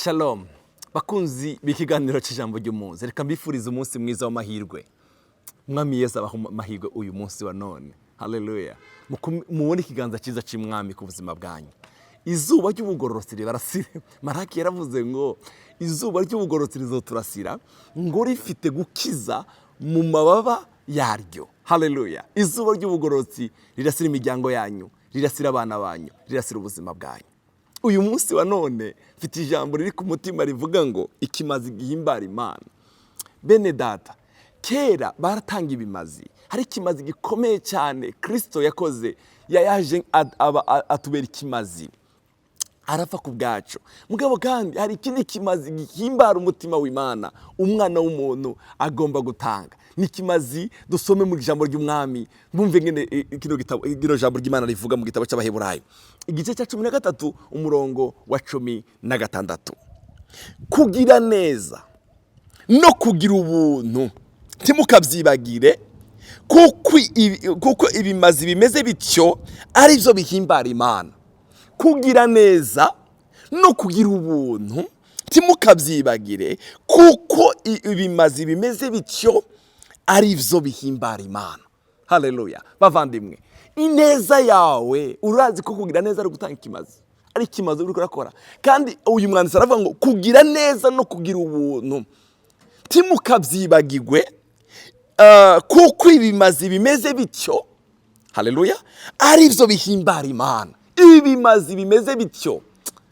Shalom bakunzi b'ikiganiro cy'ijambo ry'umunsi, reka mbifurize umunsi mwiza w'amahirwe. Umwami Yesu abaha amahirwe uyu munsi wa none. Haleluya! Mubone ikiganza cyiza cy'Umwami ku buzima bwanyu. Izuba ry'ubugororotsi ribarasire. Maraki yaravuze ngo izuba ry'ubugororotsi rizoturasira, ngo rifite gukiza mu mababa yaryo. Haleluya! Izuba ry'ubugororotsi rirasira imiryango yanyu, rirasira abana banyu, rirasira ubuzima bwanyu. Uyu munsi wa none mfite ijambo riri ku mutima rivuga ngo ikimazi gihimbara Imana. Bene data, kera baratanga ibimazi. Hari ikimazi gikomeye cyane Kirisito yakoze, yaje atubera ikimazi, arapfa ku bwacu. Mugabo kandi hari ikindi kimazi gihimbara umutima w'Imana umwana w'umuntu agomba gutanga. Ni ikimazi dusome mu ijambo ry'Umwami, mwumve ngene kino gitabo, kino jambo ry'Imana rivuga mu gitabo cy'Abaheburayo, igice cya 13, umurongo wa 16: "Kugira neza no kugira ubuntu ntimukabyibagire, kuko ibimazi bimeze bityo ari byo bihimbara Imana." Kugira neza no kugira ubuntu ntimukabyibagire, kuko ibimazi bimeze bityo ari byo bihimbara Imana. Haleluya! Bavandimwe, ineza yawe, urazi ko kugira neza ari gutanga ikimazi, ari ikimazi uri kurakora. Kandi uyu mwanditsi aravuga ngo kugira neza no kugira ubuntu ntimukabyibagirwe, kuko ibimazi bimeze bityo, haleluya, ari byo bihimbara Imana. Ibimazi bimeze bityo,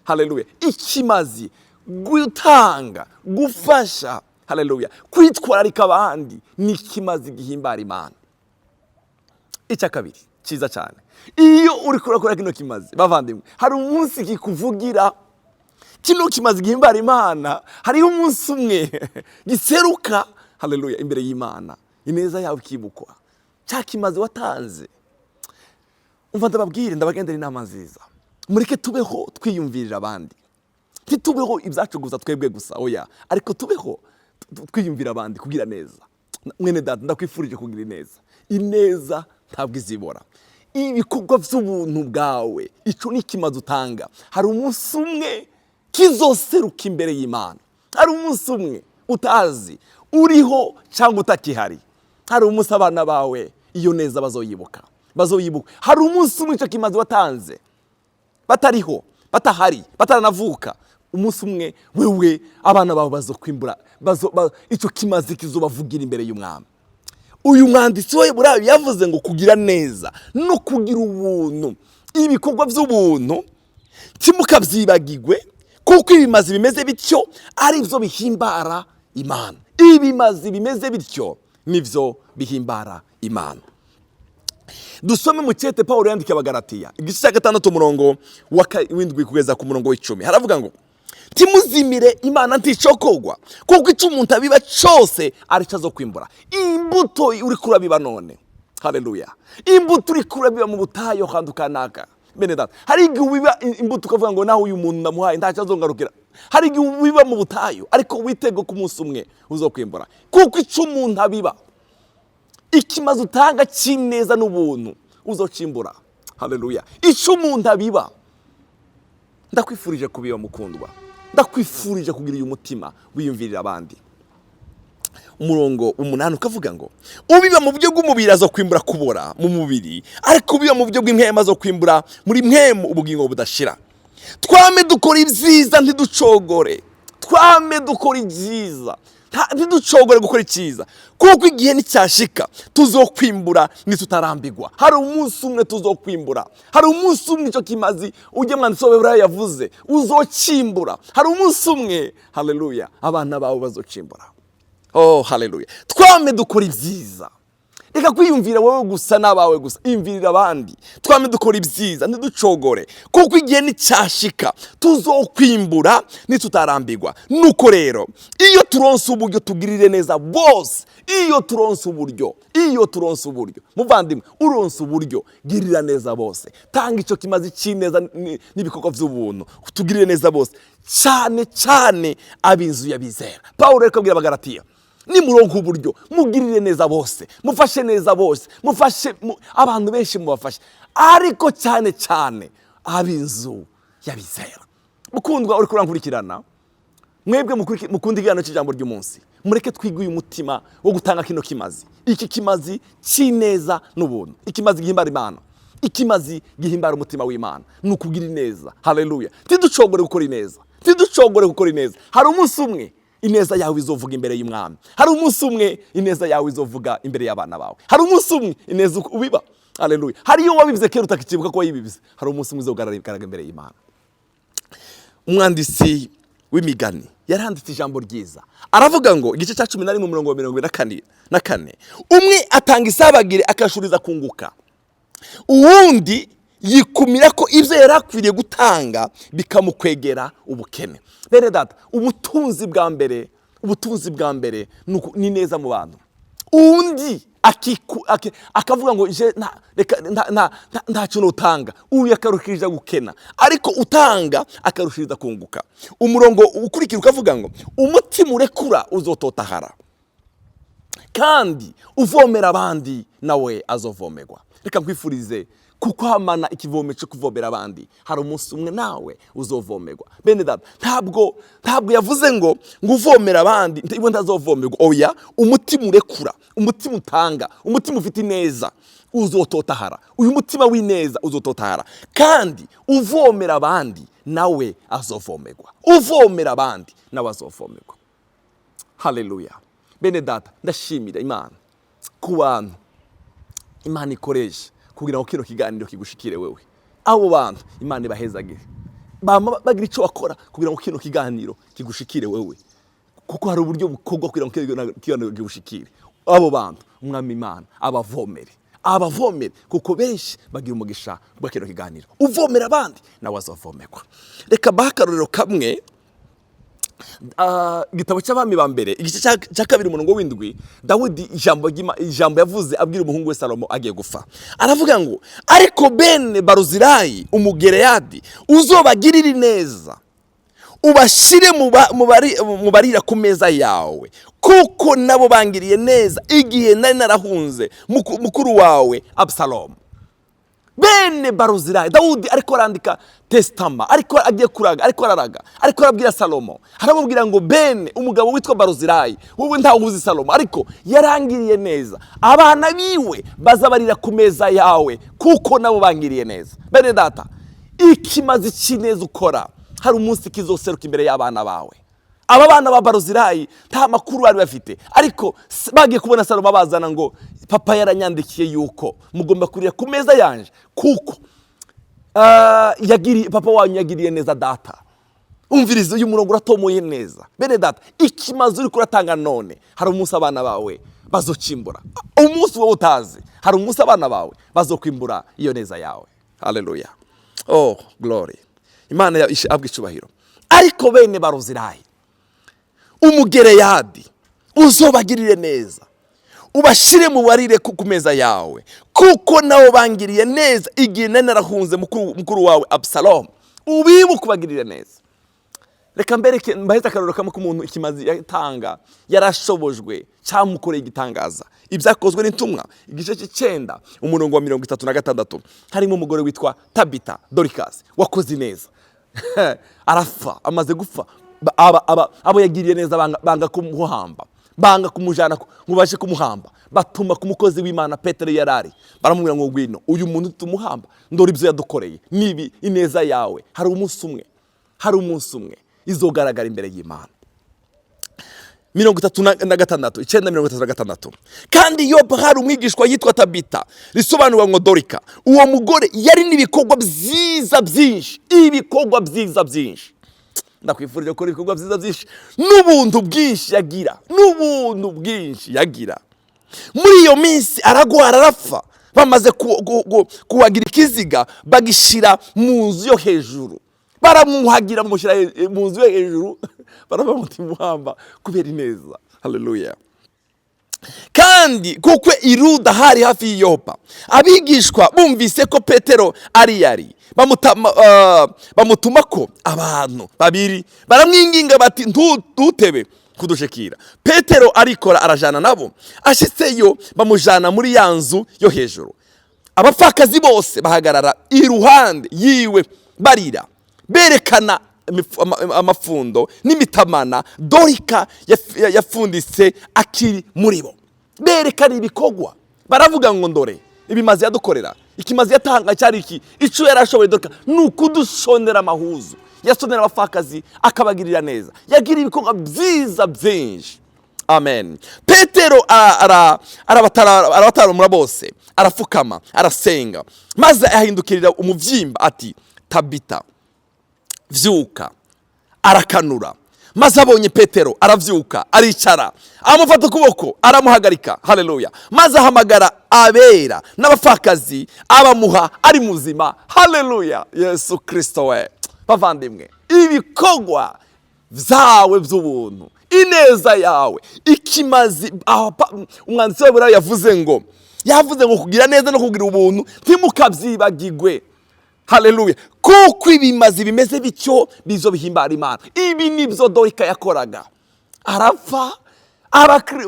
haleluya, ikimazi, gutanga, gufasha, haleluya, kwitwararika abandi ni ikimazi gihimbara Imana. Icya kabiri cyiza cyane, iyo uri kurakora kino kimazi, bavandimwe, hari umunsi kikuvugira. Kino kimazi gihimbara Imana, hariho umunsi umwe giseruka, haleluya, imbere y'Imana, ineza yawe ikibukwa, cya kimazi watanze. Umva ndababwire, ndabagendera inama nziza: mureke tubeho twiyumvirira abandi. Ntitubeho ibyacu gusa, twebwe gusa, oya, ariko tubeho twiyumvira abandi, kugira neza. Mwene data, ndakwifurije kugira ineza. Ineza ntabwo izibora. Ibikorwa by'ubuntu bwawe, icyo ni ikimazi utanga. Hari umunsi umwe kizoseruka imbere y'Imana. Hari umunsi umwe utazi uriho cyangwa utakihari, hari umunsi abana bawe iyo neza bazoyibuka, bazoyibuka. Hari umunsi umwe icyo kimazi watanze batariho, batahari, bataranavuka, umunsi umwe wewe abana bawe bazokwimbura, icyo kimazi kizobavugira imbere y'Umwami. Uyu mwanditsi we burayo yavuze ngo kugira neza no kugira ubuntu, ibikorwa by'ubuntu ntimukabyibagirwe, kuko ibimazi bimeze bityo ari byo bihimbara Imana. Ibimazi bimeze bityo nibyo bihimbara Imana. Dusome mu cyete Paul yandikiye Abagaratiya, igice cya 6, umurongo wa 7 kugeza ku murongo wa 10. Haravuga ngo: "Timuzimire, Imana nticokogwa, kuko icyo umuntu abiba cyose aricyo azo kwimbura." Imbuto uri kurabiba none, haleluya, imbuto uri kurabiba mu butayu ahantu kanaka, bene data, hari igihe ubiba imbuto ukavuga ngo naho uyu muntu ndamuhaye ntacyo azongarukira. Hari igihe ubiba mu butayu, ariko witege ku munsi umwe uzokwimbura, kuko icyo umuntu abiba, ikimazi utanga cy'ineza n'ubuntu, uzocimbura. Haleluya! Icyo umuntu abiba, ndakwifurije kubiba, mukundwa. Ndakwifurije kugira uyu mutima wiyumvirira abandi. Umurongo 8 ukavuga ngo: "Ubiba mu buryo bw'umubiri azo kwimbura kubora mu mubiri, ariko ubiba mu buryo bw'impwemu azo kwimbura muri mpwemu ubugingo budashira." Twame dukora ibyiza, ntiducogore. Twame dukora ibyiza, ntiducogore gukora icyiza, kuko igihe nicyashika tuzokwimbura nitutarambigwa. Hari umunsi umwe tuzokwimbura. Hari umunsi umwe icyo kimazi ujya mwanditsi wa yavuze uzocimbura. Hari umunsi umwe, haleluya, abana bawe bazocimbura. Oh, haleluya! Twame dukora ibyiza. Reka kwiyumvira wowe gusa n'abawe gusa, iyumvirira abandi. Twame dukora ibyiza, ntiducogore, kuko igihe nicyashika tuzokwimbura nitutarambirwa. Nuko rero iyo turonse uburyo tugirire neza bose. Iyo turonse uburyo, iyo turonse uburyo, muvandimwe, uronse uburyo, girira neza bose. Tanga icyo kimazi cy'ineza n'ibikorwa by'ubuntu, tugirire neza bose, cyane cyane ab'inzu y'abizera. Paul rero abwira Abagaratiya: nimuronka uburyo, mugirire neza bose, mufashe neza bose, mufashe abantu benshi, mubafashe, ariko cyane cyane ab'inzu y'abizera. Mukundwa uri kurankurikirana. Mwebwe mukunda ikiganiro cy'ijambo ry'umunsi, mureke twige uyu mutima wo gutanga kino kimazi, iki kimazi cy'ineza n'ubuntu, ikimazi gihimbara Imana, ikimazi gihimbara umutima w'Imana ni ukugira ineza. Haleluya! Ntiducogore gukora ineza, ntiducogore gukora ineza. Hari umunsi umwe ineza yawe izovuga imbere y'umwami. Hari umunsi umwe ineza yawe izovuga imbere y'abana bawe. Hari umunsi umwe ineza ubiba, haleluya, hari iyo wabibye kera utakikibuka ko wayibibye, hari umunsi umwe izogaragara imbere y'Imana. Umwanditsi w'Imigani yaranditse ijambo ryiza, aravuga ngo, igice cya 11, umurongo wa 74: "Umwe atanga isabagire akashuriza kunguka, uwundi yikumira ko ibyo yari akwiriye gutanga bikamukwegera ubukene." Bene data, ubutunzi bwa mbere, ubutunzi bwa mbere ni neza mu bantu. Undi akavuga ngo je reka nta kintu utanga, uyu akarushiriza gukena, ariko utanga akarushiriza kunguka. Umurongo ukurikira ukavuga ngo: "Umutima urekura uzototahara, kandi uvomera abandi nawe azovomerwa." Reka nkwifurize kukwamana ikivome cyo kuvomera abandi. Hari umunsi umwe nawe uzovomerwa. Bene data, ntabwo yavuze ngo uvomera abandi iwe ntazovomerwa. Oya, umutima urekura, umutima utanga, umutima ufite ineza uzototahara. Uyu mutima w'ineza uzototahara, kandi uvomera abandi nawe azovomerwa. Uvomera abandi nawe azovomerwa. Haleluya! Bene data, ndashimira Imana ku bantu Imana ikoresha kugira ngo kino kiganiro kigushikire wewe. Abo bantu Imana ibahezagire, bama bagira icyo bakora kugira ngo kino kiganiro kigushikire wewe, kuko hari uburyo bukorwa kugira ngo kino kiganiro kigushikire. Abo bantu Umwami Imana abavomere, abavomere, kuko benshi bagira umugisha bwa kino kiganiro. Uvomera abandi nawe azovomerwa. Reka bahe akarorero kamwe. Igitabo cy'Abami ba Mbere, igice cya 2, umurongo w'7, Dawidi ijambo yavuze abwira umuhungu we Salomo agiye gupfa, aravuga ngo: "Ariko bene Baruzirayi Umugereyadi uzobagirire neza, ubashyire mu barira ku meza yawe, kuko nabo bangiriye neza igihe nari narahunze mukuru wawe Abusalomu." Bene Baruzirayi, Dawudi ariko arandika testament, ariko agiye kuraga, ariko araraga, ariko arabwira Salomo, aramubwira ngo: "Bene umugabo witwa Baruzirayi, wowe ntawe uzi Salomo, ariko yarangiriye neza, abana biwe bazabarira ku meza yawe, kuko nabo bangiriye neza." Bene data, ikimazi cy'ineza ukora hari umunsi kizoseruka imbere y'abana bawe. Aba bana ba Baruzirayi nta makuru bari bafite, ariko bagiye kubona Salomo abazana ngo: "Papa yaranyandikiye yuko mugomba kurira ku meza yanje, kuko papa wanyu yagiriye neza data." Umviriza, uyu murongo uratomoye neza. Bene data, ikimazi uri kuratanga none, hari umunsi abana bawe bazocimbura. Umunsi wowe utazi, hari umunsi abana bawe bazokwimbura iyo neza yawe. Haleluya! Oh glory! Imana ihabwe icubahiro. "Ariko bene Baruzirayi Umugereyadi uzobagirire neza, ubashyire mu barire ku meza yawe, kuko nabo bangiriye neza igihe nari narahunze mukuru wawe Abusalomu." Ubibuke ubagirire neza. Reka mbereke, mbaheze akarorero kamwe k'umuntu ikimazi yatanga yarashobojwe cyamukoreye igitangaza. Ibyakozwe n'Intumwa, igice cy'9, umurongo wa 36, harimo umugore witwa Tabita Dorikasi wakoze neza, arapfa. Amaze gupfa, abo yagiriye neza banga kumuhamba, banga kumujyana ngo baje kumuhamba. Batuma ku mukozi w'Imana Petero yarari, baramubwira ngo: "Ngwino, uyu muntu tumuhamba, ndore ibyo yadukoreye nibi." Ineza yawe hari umunsi umwe, hari umunsi umwe izogaragara imbere y'Imana. 36, 9:36: "Kandi Yopa hari umwigishwa yitwa Tabita, risobanurwa ngo Dorika. Uwo mugore yari n'ibikorwa byiza byinshi." Ibikorwa byiza byinshi, ndakwifurije gukora ibikorwa byiza byinshi n'ubuntu bwinshi yagira, n'ubuntu bwinshi yagira. "Muri iyo minsi aragwara, arapfa. Bamaze kuhagira ikiziga, bagishyira mu nzu yo hejuru." Baramwuhagira, bamushyira mu nzu yo hejuru, barabamuta imuhamba kubera ineza. Haleluya! "Kandi kuko i Luda hari hafi y'iyopa, abigishwa bumvise ko Petero ari yari, bamutuma ko abantu babiri, baramwinginga bati: 'Ntutebe kudushikira.' Petero arikora, arajana nabo. Ashitseyo, bamujana muri ya nzu yo hejuru. Abapfakazi bose bahagarara iruhande yiwe barira, berekana." amafundo n'imitamana Dorika yafunditse akiri muri bo. Berekana ibikorwa, baravuga ngo ndore ibimazi yadukorera, ikimazi yatanga cyari iki, icyo yari ashoboye Dorika ni ukudushonera amahuzu, yasonera abapfakazi akabagirira neza, yagira ibikorwa byiza byinshi. Amen. Petero arabatarumura bose, arafukama, arasenga, maze ahindukirira umubyimba ati: "Tabita, vyuka." Arakanura, maze abonye Petero aravyuka, aricara, amufata ukuboko, aramuhagarika. Haleluya! Maze ahamagara abera n'abapfakazi, abamuha ari muzima. Haleluya! Yesu Kristo we! Bavandimwe, ibikorwa vyawe by'ubuntu, ineza yawe, ikimazi aho umwanditsi w'Abaheburayo yavuze ngo kugira neza no kugira ubuntu ntimukabyibagigwe. Haleluya! Kuko ibimazi bimeze bityo bizo bihimbara Imana. Ibi nibyo Dorika yakoraga. Arapfa,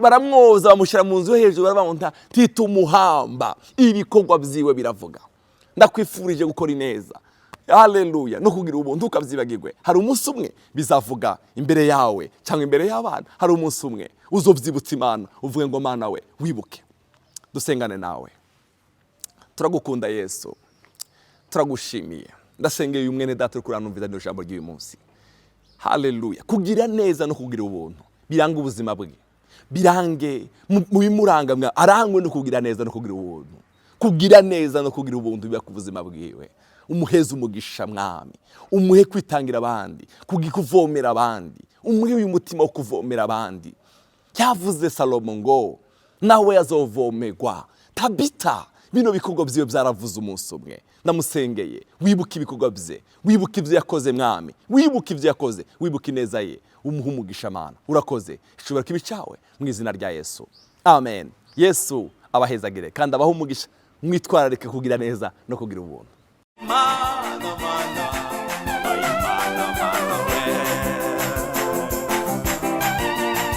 baramwoza, bamushyira mu nzu yo hejuru, baravuga ngo titumuhamba. Ibikorwa byiwe biravuga. Ndakwifurije gukora ineza, haleluya, no kugira ubuntu, ntukabyibagirwe. Hari umunsi umwe bizavuga imbere yawe cyangwa imbere y'abana. Hari umunsi umwe uzobyibutsa Imana, uvuge ngo: "Mana we, wibuke." Dusengane nawe. Turagukunda Yesu, turagushimiye. Ndasengeye uyu mwene data uri kuranumviza rino jambo ry'uyu munsi. Haleluya! Kugira neza no kugira ubuntu biranga ubuzima bwe, birange mu bimuranga, arangwe no kugira neza no kugira ubuntu. Kugira neza no kugira ubuntu biba ku buzima bwiwe. Umuheze umugisha, Mwami, umuhe kwitangira abandi, kuvomera abandi, umuhe uyu mutima wo kuvomera abandi. Yavuze Salomo ngo nawe azovomerwa. Tabita, bino bikorwa byiwe byaravuze umunsi umwe. Ndamusengeye, wibuke ibikorwa bye, wibuke ibyo yakoze, Mwami, wibuke ibyo yakoze, wibuke ineza ye, umuhe umugisha. Mana, urakoze. Ishobora kuba icyawe mu izina rya Yesu, amen. Yesu abahezagire kandi abahe umugisha. Mwitwararike kugira neza no kugira ubuntu. Ma